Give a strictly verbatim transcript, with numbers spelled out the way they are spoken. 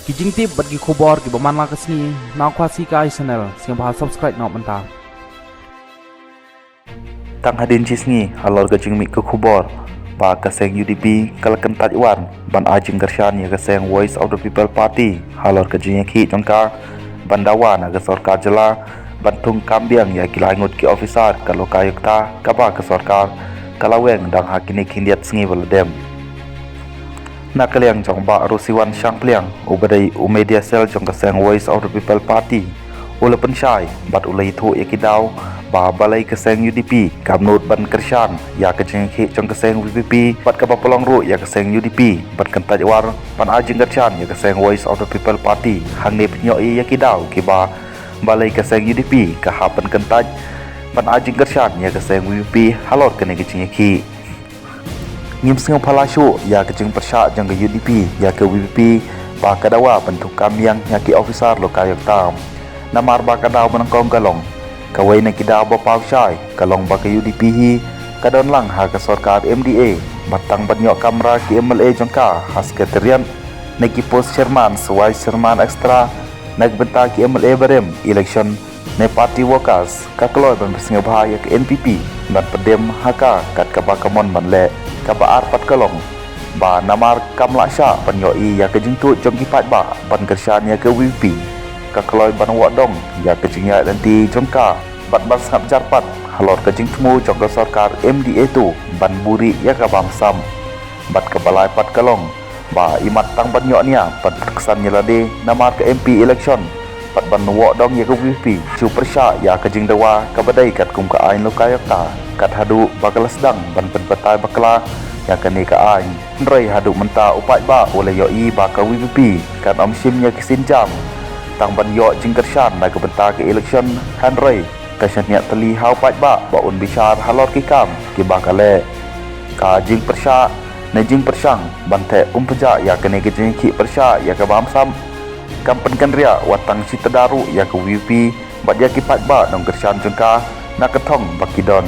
Ki jingtip bad ki khubor kiba man la ka sngi na Khasi Kai Channel, sngewbha subscribe noh mynta. Tang hadien shi sngi halor ka jingmih ka khubor ba ka seng U D P ka la kyntait wan ban ai jingkyrshan ïa ka seng Voice of the People Party halor ka jingïakhih jong ka ban dawa na ka sorkar jylla ban thung kam biang ïa ki lai ngut ki officer ka lokayukta kaba ka sorkar ka la weng dang ha kine khyndiat sngi ba la dep. Na ka liang jong Bah Rusiwan Shangpliang, uba dei u media cell jong ka seng Voice of the People Party, u la pynshai bad u la ïathuh ïa ki daw ba balei ka seng U D P kam nud ban kyrshan ïa ka jingïakhih jong ka seng V P P bad kaba pynlong ruh ïa ka seng U D P ban kyntait wan ban ai jingkyrshan ïa ka seng Voice of the People Party. Hangne pynïoh ïa ki daw kiba balei ka seng U D P ka hap ban kyntait ban ai jingkyrshan ïa ka seng V P P halor kane ka jingïakhih. Ngim sngewphylla shuh ïa ka jingpyrshah jong ka U D P ïa ka V P P ba ka dawa ban thung kam biang ïa ki officer lokayukta. Namar ba ka daw ba nyngkong ka long, kawei na ki daw ba paw shai ka long ba ka U D P hi ka don lang ha ka sorkar M D A, ba tang ban ïoh kamra ki M L A jong ka ha secretariat, na ki post chairman, vice chairman extra, na ka bynta ki M L A barim, election, ne party workers, ka kloi ban pynsngewbha ïa ka N P P ban pyndem ha ka kat kaba ka mon ban leh. Kaba ar pat ka long ba namar kam lah shah ban ïohi ïa ka jingtuid jong ki paidbah ban kyrshan ïa ka V P P, ka kloi ban wad dong ïa ka jingïaid lynti jong ka bad ban sngap jar pat halor ka jingthmu jong ka sorkar M D A tu ban buhrieh ïa ka bam sam. Bad kaba lai pat ka long ba imat tang ban ïoh nia ban pynksan ïa lade namar ka M P election bad ban wad dong ïa ka V P P, shu pyrshah ïa ka jingdawa kaba dei katkum ka aiñ lokayukta, kat haduh ba ka la sdang ban pynbatai bakla ïa kane ka aiñ. Hynrei haduh mynta u paidbah u la ïohi ba ka V P P kan ym shim ïa ki sienjam tang ban ïoh jingkyrshan na ka bynta ka election, hynrei ka shaniah tylli ha u paidbah ba un bishar halor ki kam kiba ka leh. Ka jingpyrshah ne jingpyrshang ban theh um pyrshah ïa kane ka jingïakhih pyrshah ïa ka bam sam kam pynkynriah wat tang shi tdar ruh ïa ka V P P bad ïa ki paidbah nongkyrshan jong ka na ka thong ba ki don.